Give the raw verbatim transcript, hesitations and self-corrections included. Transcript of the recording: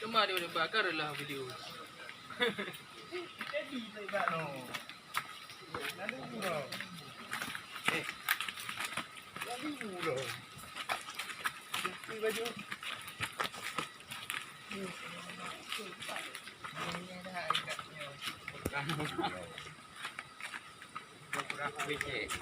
Cuma dia boleh bakar lah video. Jadi tak ibat no. Lalu bro. Eh. Lalu bro. Jadi baju. Ini dah agaknya. Kurang-kurang habis, eh.